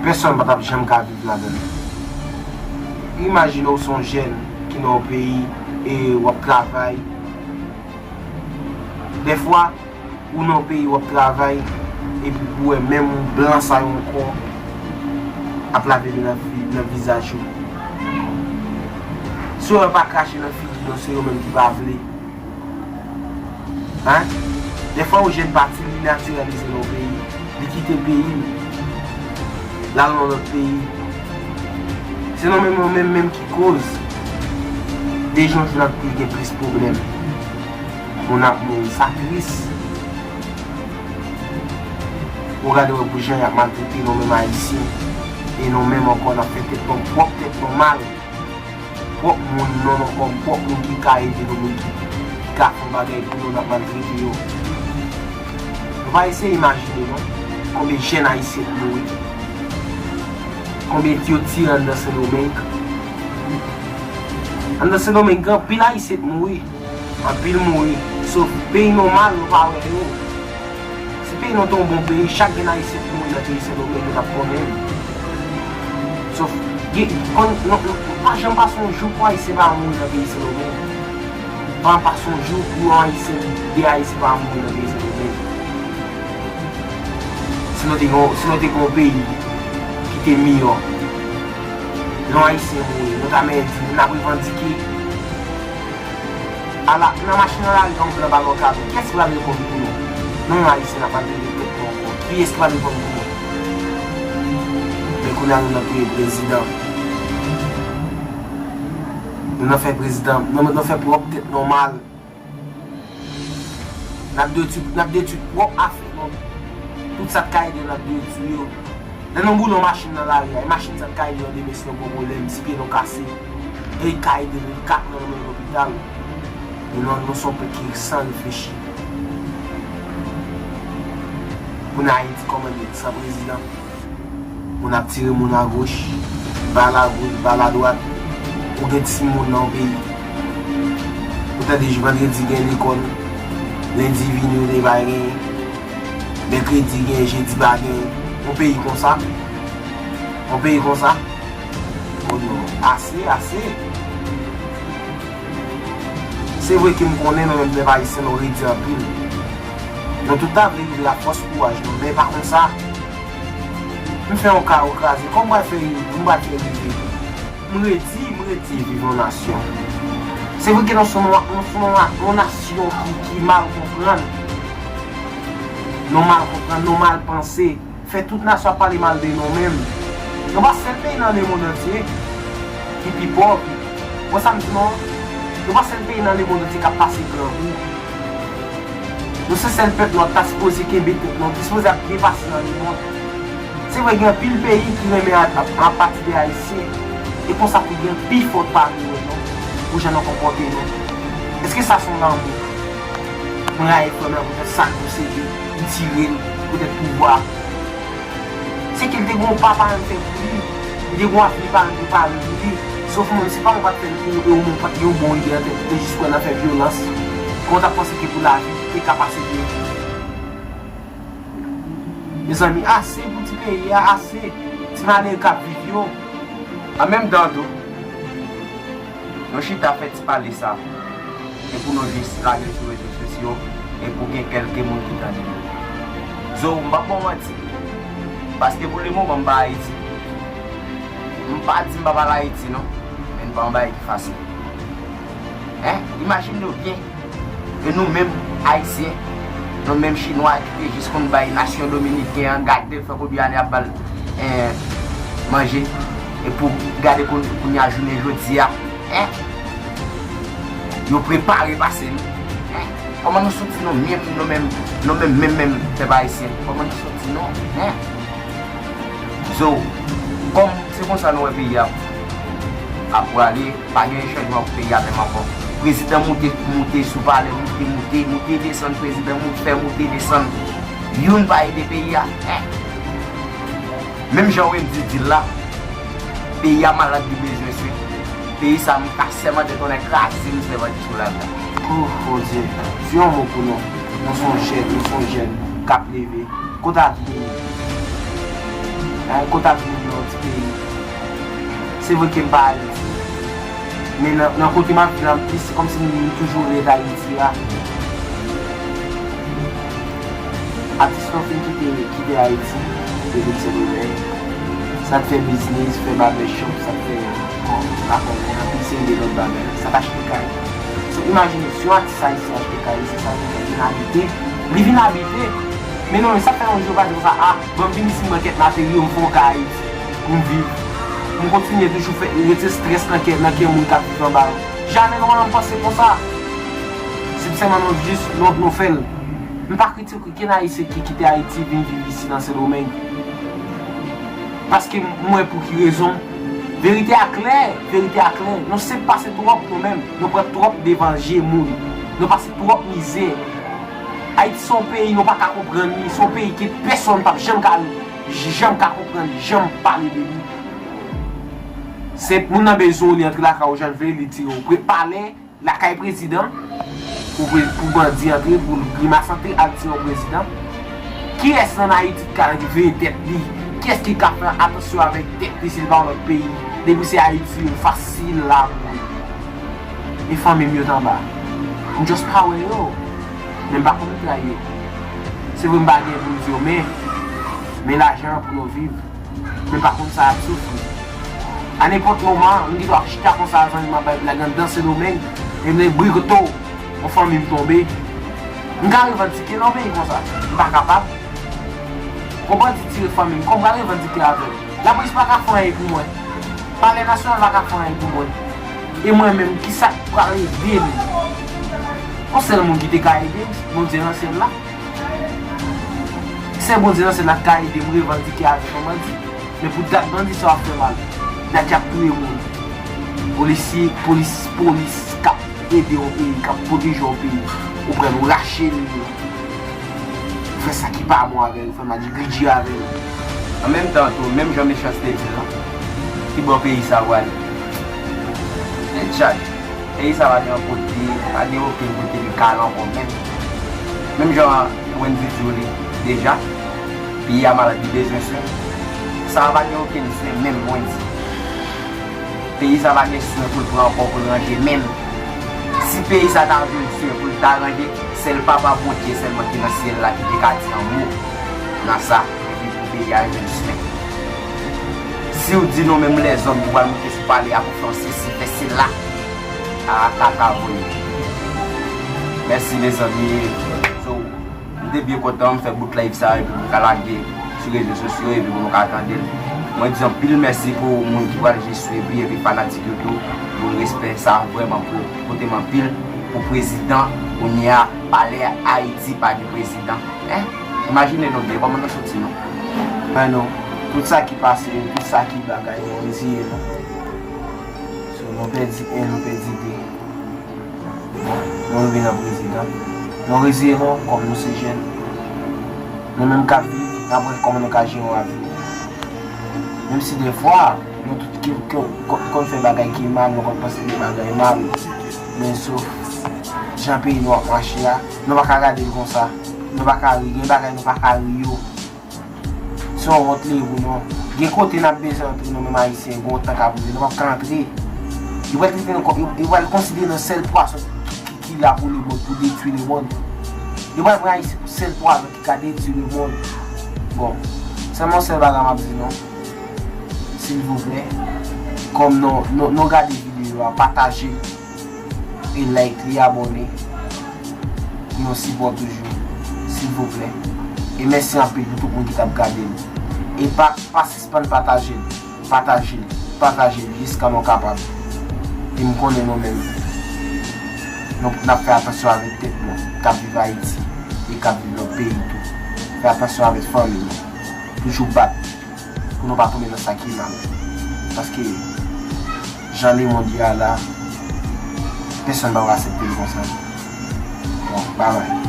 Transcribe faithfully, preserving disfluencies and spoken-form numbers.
Pèsonn pa t ap janm ka viv ladan l. Imajine w se yon jèn ki nan yon peyi e w ap travay. Dèfwa, ou nan yon peyi w ap travay, epi pou wè menm blan sa yo ankò ap lave men nan vi- nan vizaj ou. Si yo pa krache nan figi nou, se yo menm ki pa vle. Hein? Dèfwa yon jèn pati, li natiralize nan yon peyi, li kite peyi l, l al nan lòt peyi. Se nou menm, nou menm, menm ki koz de jan jou n ap gen plis pwoblèm. Moun ap mouri, sa tris. Ou gade wè pou jan y ap maltrete nou menm Ayisyen. E nou menm ankò n ap fè tèt nou, pwòp tèt nou mal. Pwòp moun, non, non, kòm pwòp moun ki ka ede nou, moun ki, ki ka fè yon bagay pou nou, n ap maltrete yo. Nou pa eseye imajine non, konbyen jèn ayisyen k mouri, konbyen yo tire anndan Sendomeng. Anndan Sendomeng, gen anpil ayisyen k mouri, anpil mouri. Sof peyi nòmal, nou pa wè yo. Si peyi nou te yon bon peyi, chak grenn ayisyen ki mouri nan peyi Sendomeng, yo t ap konnen l. Sof, gen, konn, non, non, pa janm pase yon jou pou ayisyen pa mouri nan peyi Sendomeng. Pa janm pase yon jou pou yon ayisyen, de ayisyen pa mouri nan peyi Sendomeng. Si nou te gen, si nou te gen yon peyi ki te miyò, lè yon ayisyen mouri, nou ta mèdi, n ap revandike. Ala, nan mache nan lari, yon blan ba nou kado. Kiyès ki pral reponn pou nou? Nou menm ayisyen, n ap maltrete tèt nou ankò. Kiyès ki pral reponn pou nou? Men kounye a, nou nan touye prezidan. Nou nan fè prezidan, nou, nou fè pwòp tèt nou mal. N ap detwi, n ap detwi pwòp afè nou. Tout sa k ka ede n ap detwi yo. Lè nou boule yon machin nan lari a, e machin sa k ka ede nou demen si nou gen yon pwoblèm, si pye nou kase, e l ka ede nou, li ka pran nou mennen lopital. Men nou, nou se yon pèp ki san reflechi. Kounye a Ayiti kòmande san prezidan. Moun ap tire moun agoch, bal agoch, bal adwat. Ou gen timoun nan yon peyi. Ou tande vandredi gen lekòl, lendi vini ou te pa genyen. Mèkredi gen, jedi pa gen. Yon peyi konsa? Yon peyi konsa? Oh non, ase, ase. Se vre ke m konnen nou menm pèp ayisyen nou redi anpil. Nou tout ta vle rive ak fòs kouraj nou, men pa konsa. M fè yon kawo kraze, kòman m pral fè rive, m pral fè rive? M redi, m redi viv yon nasyon. Se vre ke nou se yon, nou se yon, yon nasyon ki, ki mal konprann. Nou mal konprann, nou mal panse. Fè tout nasyon ap pale mal de nou menm. Nou pa sèl peyi nan lemonn antye ki pi pòv. Bon, sa m di nou an, nou pa sèl peyi nan lemonn antye k ap pase grangou. Nou se sèl pèp nwa ki ta sipoze kenbe tèt nou, ki sipoze ap byen pase nan lemonn. Se vre, gen anpil peyi ki renmen a, a, a pati de Ayisyen. E konsa tou gen pifò pami yo, non, pou jan nou konpòte nou. Èske sa se yon lanmou? Mwen rayi frè m nan poutèt sa l posede, m tire l poutèt pouvwa. Se ke l te gen yon pa paran l fè pou li, li te gen yon avni paran l prepare pou li. Sof mwen, se pa mwen pa t fè l pou ou, e ou menm ou pa t gen yon bon ide nan tèt ou, te jis pran nan fè vyolans. Kòman w t ap panse ke pou lavi, te ka pase byen? Mezanmi, ase pou ti peyi a, ase. Ti malere k ap viv yo. An menm tan tou, nou chita fè ti pale sa, e pou nou jis lage l sou rezo sosyo, e pou gen kèlke moun ki tande nou. Zo, m p ap ba w manti, paske pou lemoman m pa Ayiti. M pa di m pa pale Ayiti non, men n pa yon bagay ki fasil. Hein? Imajine w byen. E nou menm, Ayisyen, nou menm Chinwa ki te jis konn bay nasyon dominiken an, gade l fè konbyen ane ap ba l, eh, manje. E pou gade koun-, kounye a jounen jodi a, hein? Yo prepare pase nou, hein? Kòman nou soti nou menm, nou menm, nou menm, menm, menm, pèp ayisyen? Kòman nou soti nou, hein? So, kòm se konsa nou wè peyi a ap prale, pa gen chanjman pou peyi a menm ankò. Prezidan moute, moute sou palè, moute, moute, moute, desann, prezidan moute, fè moute, desann. Youn pa ede peyi a, hein? Menm jan Wendy di l la, peyi a malad, li bezwen swen. Peyi sa, m ka sèmante konnen kraze m sèmante sou latè. Oh, Bondye, di yon mo pou nou. Nou se yon jèn, nou se yon jèn k ap leve. Kote avni nou? Ay, kote a vin nan yon ti peyi. Se vre ke m pa Ayiti, men nan, nan kote m ap viv la, m plis se kòmsi m, m toujou ret Ayiti a. Atis nou fin kite, kite Ayiti, te vin Sendomeng. Sa t fè biznis, fè barbershop, sa t fè, bon, m pa konnen, anpil seri de lòt bagay. Sa t achte kay. So, imajine, si yon atis ayisyen achte kay isi, sa vle di li vin abite. Li vin abite. Men non, men sa fè yon jou yo pa di konsa, a, bon, m vin isi, m pran kèk materyo, m fè yon kay Ayiti pou m viv. M kontinye toujou fè, rete strès nan kè, nan kè moun k ap viv anba yo. Jamè nòmalman m panse konsa. Se sèlman nou jis, nou, nou fè l. M pa kritike okenn Ayisyen ki kite Ayiti vin viv isi nan Sendomeng. Paske m wè pou ki rezon. Verite a klè, verite a klè. Nou senp pase twòp nou menm. Nou pran twòp devan je moun. Nou pase twòp mizè. Ayiti se yon peyi nou pa ka konprann li. Se yon peyi ke pèsonn p ap janm ka, janm ka konprann li, janm pale de li. Se moun nan bezwen w, li antre lakay ou jan l vle, li tire w. Pre-, palè, lakay prezidan, pou pre-, pou bandi antre, pou grimas antre, al tire yon prezidan. Kiyès nan Ayiti ki ka veye tèt li? Kiyès ki ka fè atansyon avèk tèt li si l pa yon lòt peyi? Depi se Ayiti, yo fasil la mouri. E fanmi m yo t anba. M just pa wè yo. Men m pa konn trayi yo. Se vre m pa gen pou m di yo, men, men lajan an pou nou viv. Men pa konn sa y ap soufri. A nenpòt moman, m gen dwa chita konsa, zanmi m ap bay blag anndan Sendomeng, e m lè brigoto, yon fanmi m tonbe. M ka revandike nan yon peyi konsa. M pa kapab. Yon bandi tire fanmi m, kòman m ka revandike avè l? Lapolis pa ka fè anyen pou mwen. Palè Nasyonal pa ka fè anyen pou mwen. E mwen menm, kisa k pral ede m? Yon sèl moun ki te ka ede m, Bondye nan syèl la. Se Bondye nan syèl la k ka ede m revandike avèk yon bandi. Men pou dat bandi sa w ap fè mal. Dat y ap touye moun. Polisye, polis, polis k ap ede yon peyi, k ap pwoteje yon peyi. Ou pran nou rache l. Ou fè sa ki pa bon avè l, ou fè madjigridji avè l. An menm tan tou, menm jan Mechans te di l lan, ki bò peyi sa prale? Tèt chaje. Peyi sa pa gen yon kote, pa gen okenn kote li ka al ankò menm. Menm jan Wendy di w li deja, peyi a malad, li bezwen swen. Sa a pa gen okenn swen menm, Wendy. Peyi sa pa gen swen pou l pran ankò, pou l ranje menm. Si peyi sa ta jwenn swen pou l ta ranje, sèl Papa Bondye sèlman ki nan syèl la ki te ka di yon mo nan sa, epi pou peyi a jwenn swen. Si w di nou menm lèzòm ki pral monte sou palè a pou fè yon sesi, fè sela, a kaka voye. Mèsi, mezanmi. So, m te byen kontan m fè bout live sa epi pou m ka lage sou rezo sosyo epi pou nou ka tande l. Mwen di anpil mèsi pou moun ki pral jis swiv li epi fanatik yo tou. Pou respè sa vrèman pou pote m anpil pou prezidan kounye a, palè Ayiti pa gen prezidan. Hein? Imajine nou byen kòman nou soti non. Mwen non, tout sa ki pase, tout sa ki bagay, nou reziye nou. So, nou pèdi en, nou pèdi de. Nou rive nan prezidan. Nou reziye nou kòm nou se jèn. Nou menm k ap viv, n ap wè kòman nou ka jere yon avni. Menm si defwa, nou tout ki, ki, ki konn fè bagay ki mal, nou konn panse de bagay mal. Men sof jan peyi nou ap mache a, nou pa ka gade l konsa. Nou pa ka ri. Gen bagay nou pa ka ri yo. Se yon wont li ye pou nou. Gen kote n ap bezwen antre, nou menm Ayisyen, gen yon tan k ap rive, nou p ap ka antre. Yo pral trete nou kòm, yo, yo pral konsidere nou sèl pwason ki, ki, ki la pou lemonn, pou detwi lemonn. Yo pral pran Ayisyen pou sèl pwason ki ka detwi lemonn. Bon, sèlman yon sèl bagay m ap di nou, silvouplè, kòm nou, nou, nou gade videyo a, pataje. E like li, abòne. Pou yon sipò toujou, silvouplè. E mèsi anpil pou tout moun ki t ap gade m. E pa, pa sispann pataje l. Pataje l. Pataje l jiska nou kapab. E m konnen nou menm, nou, n ap fè atansyon avèk tèt nou, k ap viv Ayiti, e k ap viv lòt peyi tou. Fè atansyon avèk fanmi nou. Toujou bat. Pou nou pa tonbe nan sa ki mal. Paske, jan lemonn ye a la, pèsonn pa va aksepte l konsa. Bon, babay.